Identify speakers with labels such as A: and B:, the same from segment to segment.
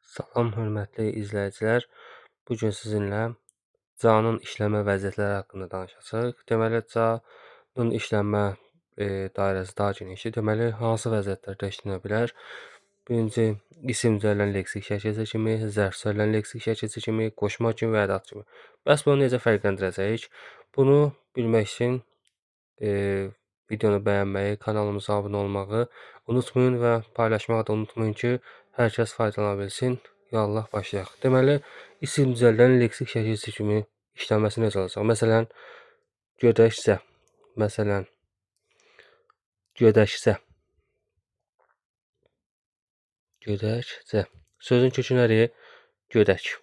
A: Salam hörmətli izləyicilər. Bu gün sizinlə canın işləmə vəziyyətləri haqqında danışacağıq. Deməli, canın işlənmə dairəsi daha genişdir. Deməli, hansı vəziyyətlərdə işlənə bilər? Birinci, isim düzələn leksik şəkilçi kimi, zərf düzələn leksik şəkilçi kimi, qoşma kimi və ədat kimi. Bəs bunu necə fərqləndirəcəyik? Bunu bilmək üçün videonu bəyənməyi, kanalımıza abunə olmağı unutmayın və paylaşmağı da unutmayın ki, hər kəs faydalana bilsin. Ya Allah, başlayaq. Deməli, isim düzəldən leksik şəkilçi kimi işlənməsi necə olacaq? Məsələn, gödəkcə. Məsələn, gödəkcə. Gödəkcə. Sözün kökü nədir? Gödək.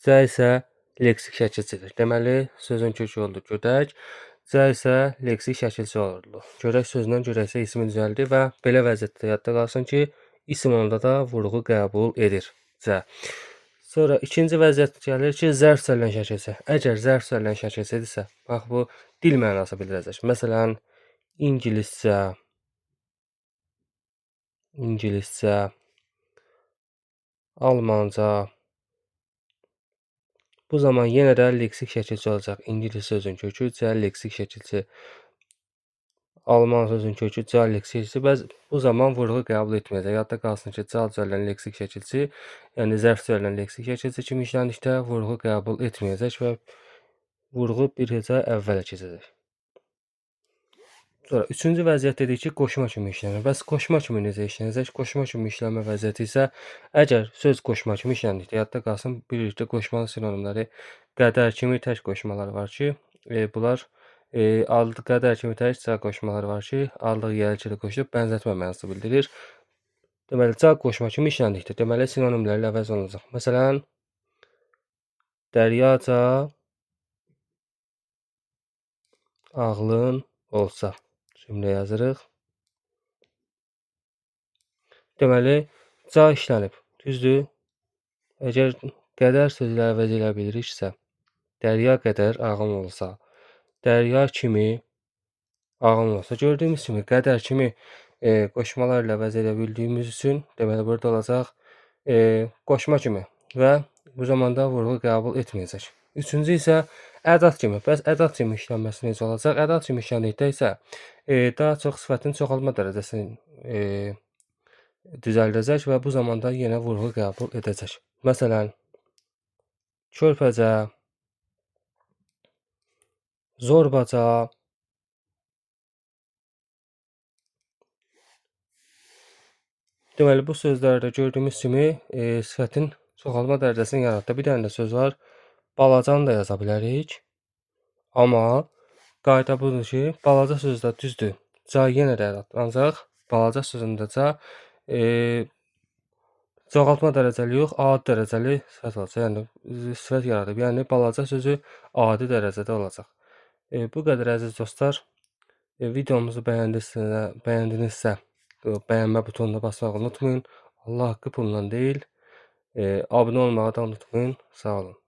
A: C isə leksik şəkilçidir. Deməli, sözün kökü oldu gödək. C isə leksik şəkilçi olurdu. Gödək sözündən gödəkcə ismi düzəldi və belə vəziyyətdə yadda qalsın ki, isim onda da vurğu qəbul edir. C. Sonra ikinci vəziyyət gəlir ki, zərf düzələn şəkilçi. Əgər zərf düzələn şəkilçidirsə, bax bu dil mənası bildirəcək. Məsələn, ingiliscə, ingiliscə, almanca. Bu zaman yenə də leksik şəkilçi olacaq. İngilis sözün kökü C leksik şəkilçi. Alman sözün kökü C leksik şəkilçi. Bəs bu zaman vurğu qəbul etməyəcək. Yadda qalsın ki, C düzələn leksik şəkilçi, yəni zərf düzələn leksik şəkilçi kimi işləndikdə vurğu qəbul etməyəcək və vurğu bir heca əvvələ keçəcək. Sonra üçüncü vəziyyət dedik ki, qoşma kimi işlənir. Bəs qoşma kimi necə işlənəcək? Qoşma kimi işlənmə vəziyyəti isə əgər söz qoşma kimi işləndikdə, yadda qalsın, bilirik ki, qoşmanın sinonimləri qədər kimi tək qoşmalar var ki, bunlar adlı qədər kimi tək ca qoşmaları var ki, adlıq yerliklə qoşulub bənzətmə mənası bildirir. Deməli, ca qoşma kimi işləndikdə, deməli, sinonimlərlə əvəz olunacaq. Məsələn, dəryaca ağlın olsa. Cümlə yazırıq. Deməli, ca işlənib. Düzdür? Əgər qədər sözü ilə əvəz elə biliriksə, dərya qədər ağın olsa, dərya kimi ağın olsa, gördüyümüz kimi qədər kimi qoşmalarla əvəz edə bildiyimiz üçün, deməli, burada olacaq qoşma kimi və bu zamanda vurğu qəbul etməyəcək. Üçüncü isə ədat kimi. Bəs ədat kimi işlənməsi necə olacaq? Ədat kimi işləndikdə isə daha çox sifətin çoxalma dərəcəsini düzəldəcək və bu zamanda yenə vurğu qəbul edəcək. Məsələn, körpəcə, zorbaca, deməli, bu sözlərdə gördüyümüz kimi sifətin çoxalma dərəcəsini yaratdı. Bir dənə də söz var. Balacanı da yaza bilərik. Amma qayda budur ki, balaca sözdə düzdür. Ca yenə də ədatdır. Ancaq balaca sözündə ca çoxaltma dərəcəli yox, adi dərəcəli sifət olacaq. Yəni, sifət yaradıb. Yəni, balaca sözü adi dərəcədə olacaq. Bu qədər əziz dostlar. Videomuzu bəyəndinizsə, bəyənmə butonuna basmağı unutmayın. Allah haqqı pulla deyil. Abunə olmağı da unutmayın. Sağ olun.